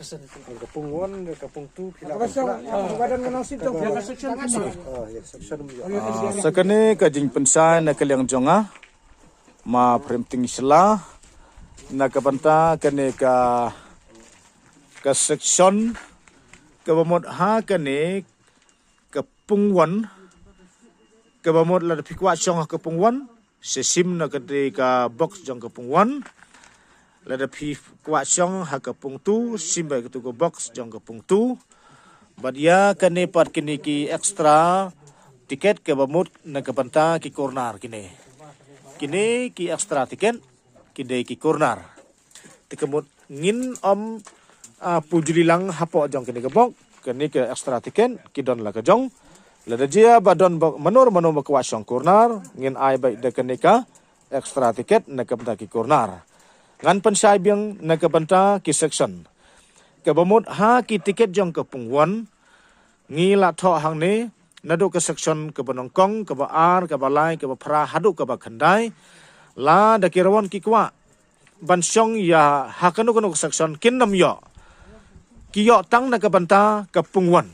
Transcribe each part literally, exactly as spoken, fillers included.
Ka pung one, ka pung two, phi lah ban kla. Ah, ya, ka section. Ah, sa kane ka jingpynshai na ka liang jong nga, Ma Prem Ting Shylla, na ka bynta kane ka, ka section, kaba mut ha kane ka pung one, kaba mut lada phi kwah shong ha ka pung one, sa shim na ka dei ka box jong ka pung one. Lada phi kwah shong ha ka pung two, shim beit katu ka box jong ka pung two. Bad ïa kane pat kine ki extra ticket kaba mut na ka bynta ki corner kine. Kine ki extra ticket ki dei ki corner. Te ka mut ngin ym, ah, pynjuli lang hapoh jong kane ka box, kane ka extra ticket ki don la ka jong. Lada jia ba don ba mano mano ba kwah shong corner, ngin ai beit da kane ka extra ticket na ka bynta ki corner. Ngan pynshai biang na ka bynta ki section. Kaba mut ha ki ticket jong ka pung one, ngi la thoh hangne, naduh ka section kaba nyngkong, kaba ar, kaba lai, kaba phra, haduh kaba khyndai. Lada ki rangwan ki kwah ban shong ïa ha kano kano ka section kin ym ïoh. Ki ïoh tang na ka bynta ka pung one.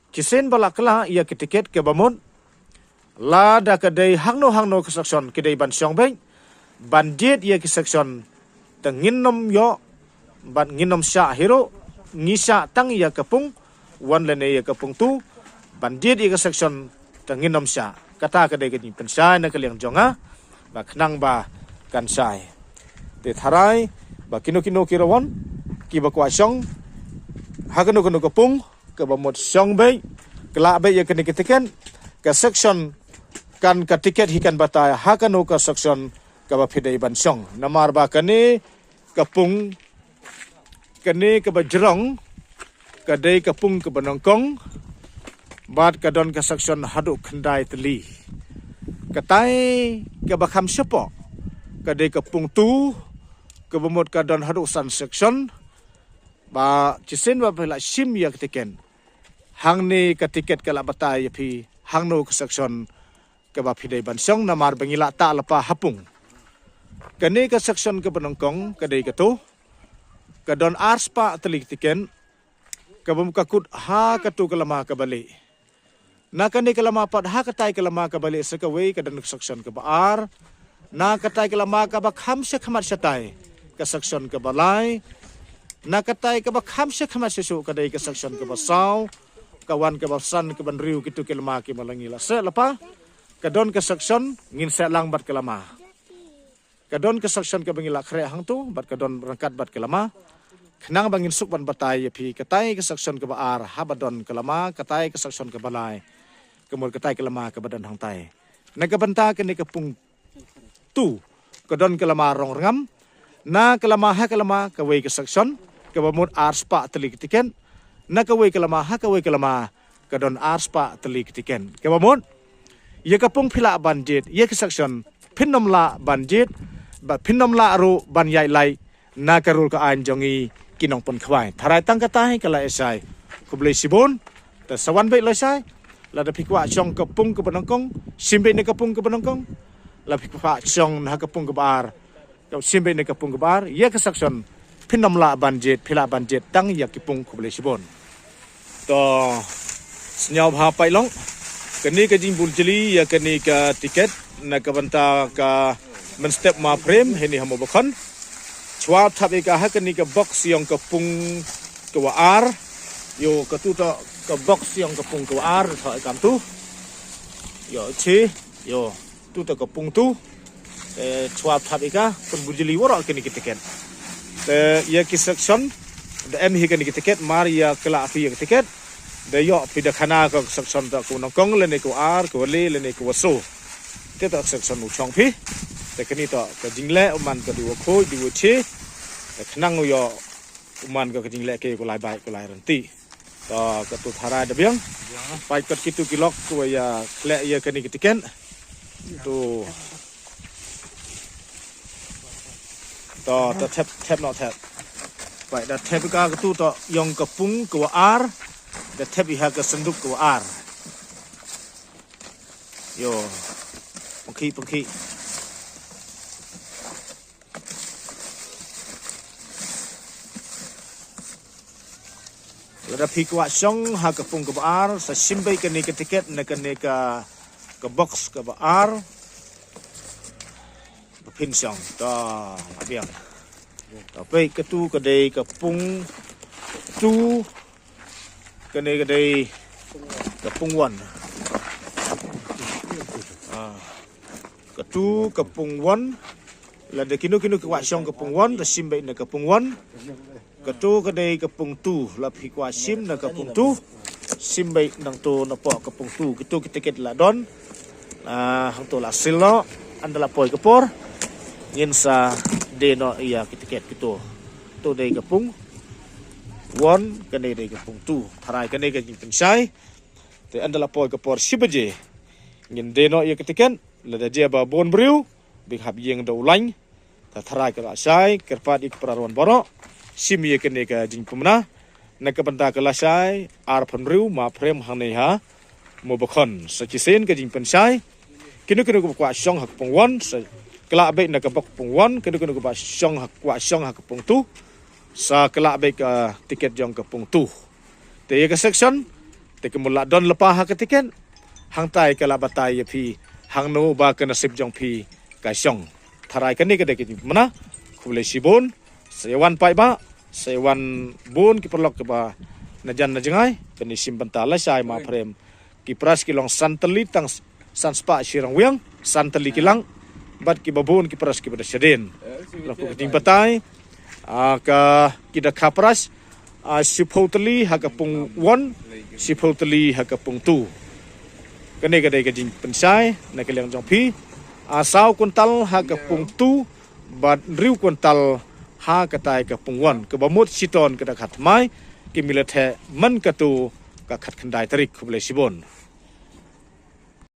Shisien ba la kla ïa ki ticket kaba mut, lada ka dei hangno hangno ka section ki dei ban shong beit, ban jied ïa ki section te ngin ym ïoh, bad ngin ym shah hi ruh, ngi shah tang ïa ka pung one lane ïa ka pung two, ban jied ïa ka section te ngin ym shah. Kata ka dei ka jingpynshai na ka liang jong nga, ba khnang ba kan shai. Te tharai ba kino kino ki rangwan kiba kwah shong ha kano kano ka pung, kaba mut shong beit, kla beit ïa kane ka ticket, ka section kan, ka ticket hi kan batai ha kano ka section kaba phi dei ban shong. Namar ba kane ka pung, kane kaba jrong, ka dei ka pung kaba nyngkong, bad ka don ka section haduh khyndai tylli. Katai kaba kham shapoh, ka dei ka pung two, kaba mut ka don haduh san section. Ba shisien ba phi la shim ïa ka ticket, hangne ka ticket ka la batai ïa phi hangno ka section kaba phi dei ban shong, namar ba ngi la tah lypa ha pung. Kane ka section kaba nyngkong ka dei katu, ka don ar spah tylli ki ticket, kaba mut ka kut ha katu ka lama kaba lieh. Na kane ka lama pat ha katai ka lama kaba lieh sa kawei ka don ka section kaba ar. Na katai ka lama kaba kham shakhmat shatai, ka section kaba lai. Na katai kaba kham shakhmat shuh shuh ka dei ka section kaba saw. Ka wan kaba san, kaba hynriew, kitu ki lama kiba la ngi la seh lypa. Ka don ka section ngin seh lang bad ka lama. Ka don ka section kaba ngi la khreh hangtu, bad ka don ryngkat bad ka lama. Khnang ba ngin suk ban batai ïa phi, katai ka section kaba ar haba don ka lama, katai ka section kaba lai, ka mut katai ka lama kaba don hangtai. Na ka bynta kane ka pung two, ka don ka lama rong ryngam. Na ka lama ha ka lama kawei ka section, kaba mut ar spah tylli ki ticket. Na kawei ka lama ha kawei ka lama ka don ar spah tylli ki ticket. Kaba mut ïa ka pung phi lah ban jied, ïa ka section phin ym lah ban jied, bad phin ym lah ruh ban ïaid lait na ka rul ka aiñ jong ngi ki nongpynkhwai. Tharai tang katai ka la ïa shai. Khublei shibun. Te sa wan beit la shai. Lada phi kwah shong ka pung kaba nyngkong, shim beit na ka pung kaba nyngkong. Lada phi kwah shong na ka pung kaba ar, ka shim beit na ka pung kaba ar, ïa ka section phin ym lah ban jied, phi lah ban jied tang ïa ki pung. Khublei shibun. To sñiaw bha paidlang. Kane ka jingbujli ïa kane ka ticket na ka bynta ka mynstep Ma Prem, heini ha Mobakhon. Shuwa thap ïa ka ha kane ka box ïong ka pung kaba ar. Ïoh katu to ka box ïong ka pung kaba ar, thap ïa kamtu. Ïoh chi, ïoh. Tu ta ka pung tu. Te shuwa thap ïa ka, pynbujli waroh kine ki ticket. Te ïa ki section, da em hi kine ki ticket, mar ïa kylla phi ïa ki ticket. Da ïoh phi da khana ka section ta, ka nyngkong lane ka ar, ka le lane ka saw. Te ta section u chong phi. Te kane ta ka jingleh, u man ka dei wa khuid, dei wa chi. Te khnang u ïoh u man ka, ka jingleh ka, ka lai bait, ka lai rynti. To, katu tharai da biang. Pait kat kitu ki lok, tu ïa khleh ïa kane ki ticket. Tu. To, to thep, thep noh thep. Pait da thep ka katu to ïong ka pung kaba ar. Da thep ïa ka sanduk kaba ar. Ïoh. Pangki, pangki. Lada phi kwah shong ha ka pung kaba ar, sa shim beit kane ka tiket na kane ka, ka box kaba ar. Ba phin shong. Ta, la biang. Ta, peit, katu ka dei ka pung two, kane ka dei ka pung one. Ah. Katu ka pung one. Lada kino kino ki kwah shong ka pung one, ta shim beit na ka pung one. Katu ka dei ka pung two, lada phi kwah shim na ka pung two, shim beit nangtu napoh ka pung two. Kito ki tiket la don. Ah, hangtu la seal noh, ynda la poi ka por, ngin sa die noh ïa ki tiket kito. To dei ka pung one, kane dei ka pung two. Tharai kane ka jingpynshai. Te ynda la poi ka por shi baje, ngin die noh ïa ki tiket. Lada jia ba bun briew, bad hap ïeng da u lain. Ta tharai ka lashai, kyrpad ïa ki para wan baroh, shim ïa kane ka jingpynbna na ka bynta ka lashai arphew hynriew Mawphrem hangne ha Mobakhon. Sa shisien ka jingpynshai, kino kino kiba kwah shong ha ka pung one, sa kylla beit na ka box pung one, kino kino kiba shong ha, kwah shong ha ka pung two, sa kylla beit ka tiket jong ka pung two. Te ïa ka section, te ka mut la don lypa ha ka tiket, hangtai ka la batai ïa phi, hangno ba ka nasib jong phi ka shong. Tharai kane ka dei ka jingpynbna, khublei shibun, sa ïa wan paidbah, sa ïa wan bun ki paralok kiba na jan na jngai, ban ïashim bynta lashai Mawphrem. Ki prize ki long san tylli tang s-, san spah shi ryngwiang, san tylli ki lang, bad kiba bun ki prize kiba da shadien. Long ka jingbatai, ah, ka, ki da kha prize, ah, shiphew tylli ha ka pung one, shiphew tylli ha ka pung two. Kane ka dei ka jingpynshai na ka liang jong phi. Ah, saw kwintal ha ka pung two, bad hynriew kwintal ha katai ka pung one. Kaba mut shiton ka da kha thymmai, ki mih la theh man katu ka khatkhyndai tarik. Khublei shibun.